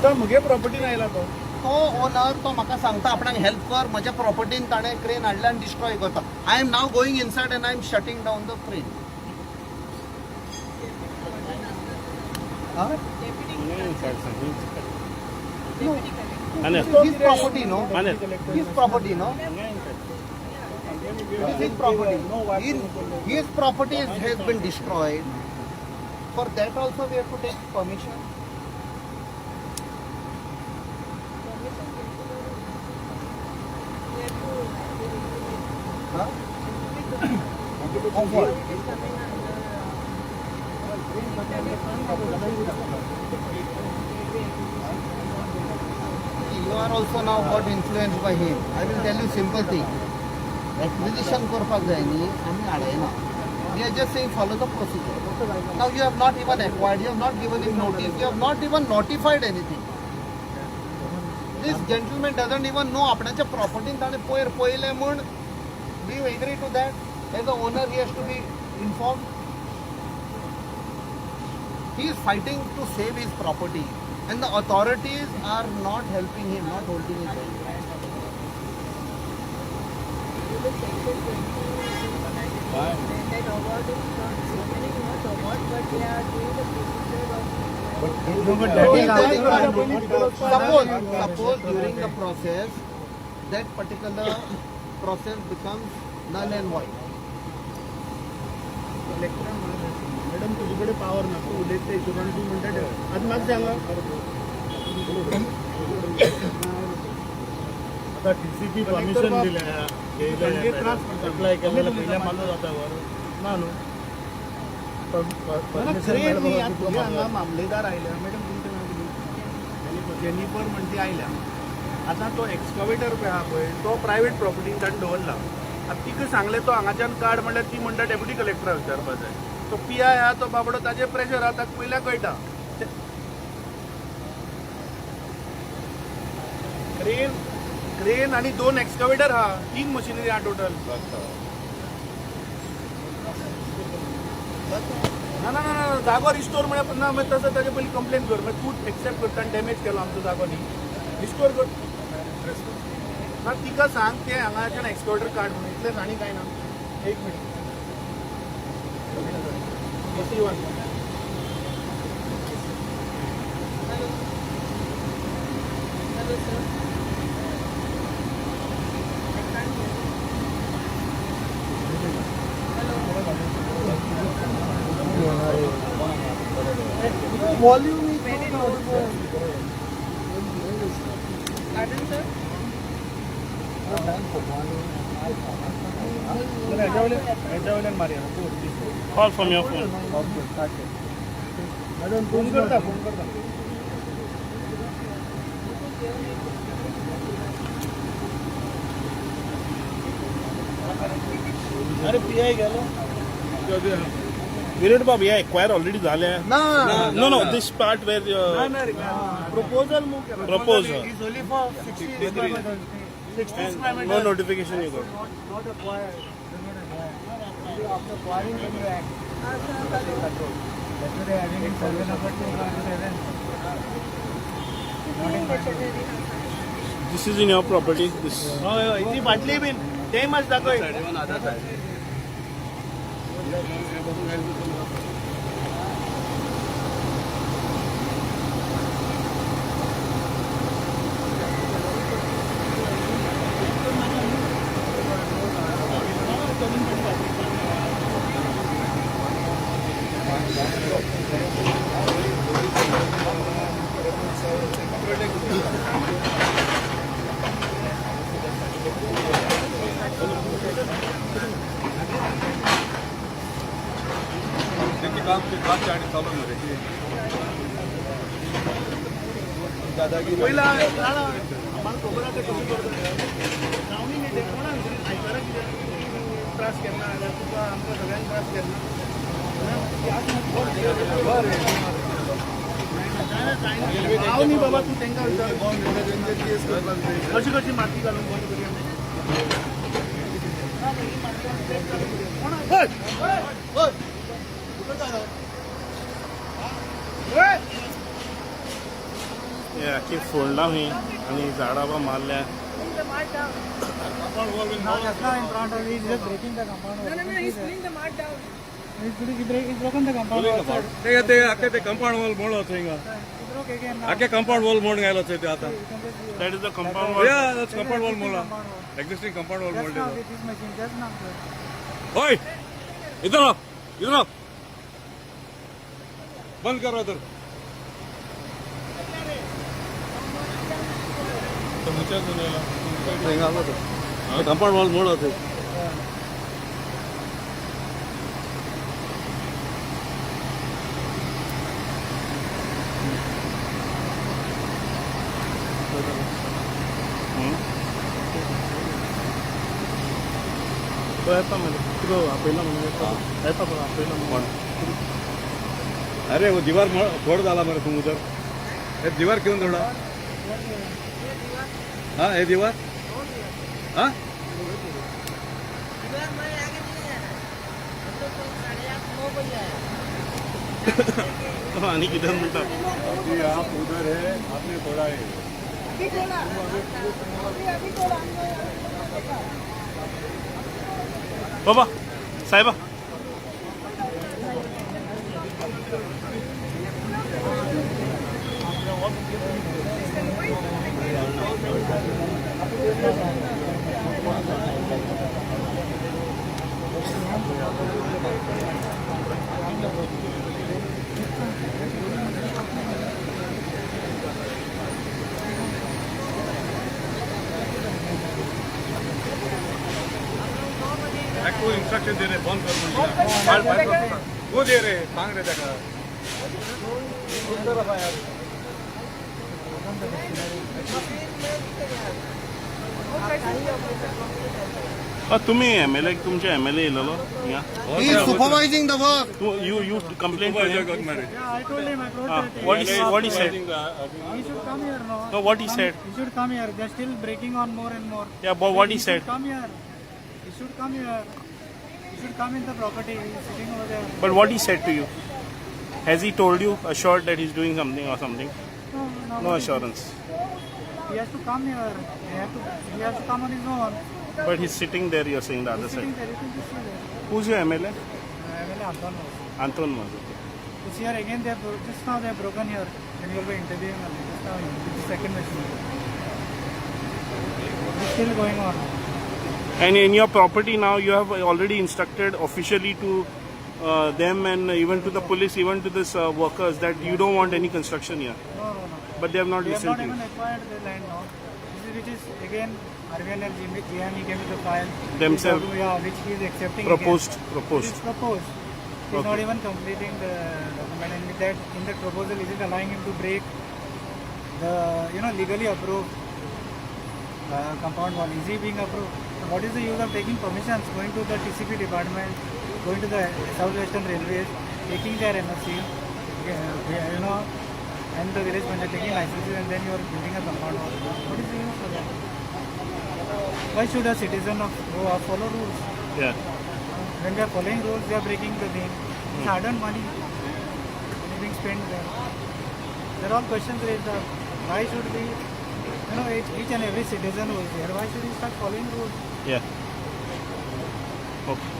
तो म्हगे प्रॉपर्टीन आयला तो. तो ओनर तो म्हाका सांगता आपणाक हेल्प कर, म्हज्या प्रॉपर्टीन ताणें क्रेन हाडल्या आनी डिस्ट्रॉय करता. I am now going inside and I am shutting down the crane. His property, no? His property, no? It is his property. His property has been destroyed. For that also we have to take permission. Huh? Of what? You are also now got influenced by him. I will tell you simple thing. Acquisition करपाक जाय न्ही, आमी हाडयना. We are just saying follow the procedure. Now you have not even acquired, you have not given him notice, you have not even notified anything. This gentleman doesn't even know आपणाच्या प्रॉपर्टीन ताणें पयर पळयलें म्हूण. Do you agree to that? As a owner he has to be informed. He is fighting to save his property and the authorities are not helping him, not holding his hand. That award is not so many not award, but they are doing the procedure of. Suppose during the process, that particular process becomes null and void. Madam, तुजे कडेन power ना, तूं उलयता त्या हिशोबान तूं म्हणटा ते. आतां म्हाका सांगा. आता टीसीपी परमिशन दिले, त्रास करता. अप्लाय केलेलं पयल्या मालू जाता वर ना न्हू. क्रेन न्ही, आतां तुगे हांगा मामलेदार आयल्या मॅडम, तुमचें नांव कितें? जेनिफर म्हण ती आयल्या. आतां तो एक्सकवेटर पळय आहा पळय, तो प्रायवेट प्रॉपर्टीन ताणें दवरला. आतां तिका सांगलें तो हांगाच्यान काड म्हणल्यार ती म्हणटा डेप्युटी कलेक्टरा विचारपा जाय. तो पी I आहा तो बाबडो, ताजेर प्रेशर आहा, ताका पयल्यार कळटा. क्रेन क्रेन आनी दोन एक्सकवेटर आहा, तीन मशिनरी आहा टोटल. ना ना ना ना, जागो रिस्टोर म्हळ्यार ना, मागीर तसो ताजे पयलीं कंप्लेन कर. मागीर तूं एक्सेप्ट करता आनी डॅमेज केलो आमचो जागो न्ही, रिस्टोर कर. ना, तिका सांग ते हांगाच्यान एक्सकवेटर काड म्हणून, इतलेंच आनी कांय ना. एक minute. AC one. Hello. Hello, sir. I can't hear you. Hello. Volume is Very not low, audible. Sir. Pardon, sir? हेच्या वयल्यान मारया. Call from your phone. Madam, phone करता, फोन करता. अरे पी I गेलो. विरेट बाब, हे एक्वायर ऑलरेडी झाले? ना. No, this part where ना रे, प्रपोजल मूव केला. Proposal. Is only for 60 square meters. 60 square no meters. Notification you got. Not acquired. Not acquired. After acquiring, when you act. That's why they are having in survey number 217. This is in your property this? हय हय, ती फाटली बीन तेय मातशें दाखय. काम काम चालू मरे. पयला जाणा, म्हाका खबर आसा कशें करता. जावनी न्ही ते कोणाक आयतारा कितें त्रास केन्ना जाल्यार तुका आमकां सगळ्यांक त्रास केन्ना. हांव न्ही बाबा, तूं तांकां विचार कशी कशी माती घालून बंद करूया. कोणाक? होय. हय. या. आखी फोडला खंय आनी झाडां बा मारल्या. Pulling the mat down. Now just now in front of, he's just breaking the compound wall. No, no, no, he's pulling the mat down. He's broken the compound wall. ते ते आखे ते कंपाऊंड वॉल मोडलो हिंगा. He broke again now. आखे compound wall मोडून गेलो ते आता. You can just see. That is the compound wall. Yeah, that's compound wall मोडला. Compound wall. Existing compound wall Just now मोडले. with this machine, just now. Sir. ओय, इधर आओ, इधर आओ. बंद करो इधर. कंपाऊंड वॉल मोडलो ते. तो येता मरे, तुका आपयला म्हणून येता, येता पळय, आपयला म्हणून. अरे वो दीवार फोड झाला मरे तुम उधर. हे दीवार क्यों तोड़ा? हाँ, ये दीवार, हाँ. दीवार मैं आगे नहीं आया। हम लोग तो 8:30-9 बजे आया। आनी कितें म्हणटा? अभी आप उधर है, आपने तोड़ा है. अभी तोड़ा, अभी अभी तोड़ा हमने। बाबा साहेबा. को इंस्ट्रक्शन दे रहे बंद कर. वो दे रहे सांग रे त्याका. तुमी एम एल ए, तुमचे एम एल ए येयलेलो हिंगा? He is supervising the work. You complain? Yeah, I told him, I wrote that. What he said? He should come here, no? No, what he said? He should come here. They're still breaking on more and more. Yeah, but what he should said? Come here. He should come here. He should come in the property. He's sitting over there. But what he said to you? Has he told you, assured that he's doing something or something? No, no. No assurance. He has to come here. He has to come on his own. But he's sitting there, you're saying, the other He's sitting side. there. You can just see there. Who's your MLA? MLA Anton was. Anton was. Okay. This here again. Just now they have broken here. When you will be interviewing only. Just now with the second machine. It's still going on. And in your property now, you have already instructed officially to them and even to the police, even to this workers that you don't want any construction here. No, no, no. But they have not They have listened not to you. even acquired the land now. This is, which is again RVNL GM, he gave me the file. Themselves. Yeah, which he is accepting. Proposed, Again. Proposed. It is proposed. He's Okay. not even completing the document, and with that in the proposal, is it allowing him to break the legally approved compound wall? Is he being approved? What is the use of taking permissions, going to the TCP department, going to the South Western Railways, taking their NOC, and the village panchayat taking licenses, and then you are building a compound wall? What is the use for that? Why should a citizen of Goa follow rules? Yeah. When we are following rules, we are breaking the thing. It's hard-earned money being spent there. There are all questions raised up. Why should we, each and every citizen who is there, why should he start following rules? Yeah. Okay.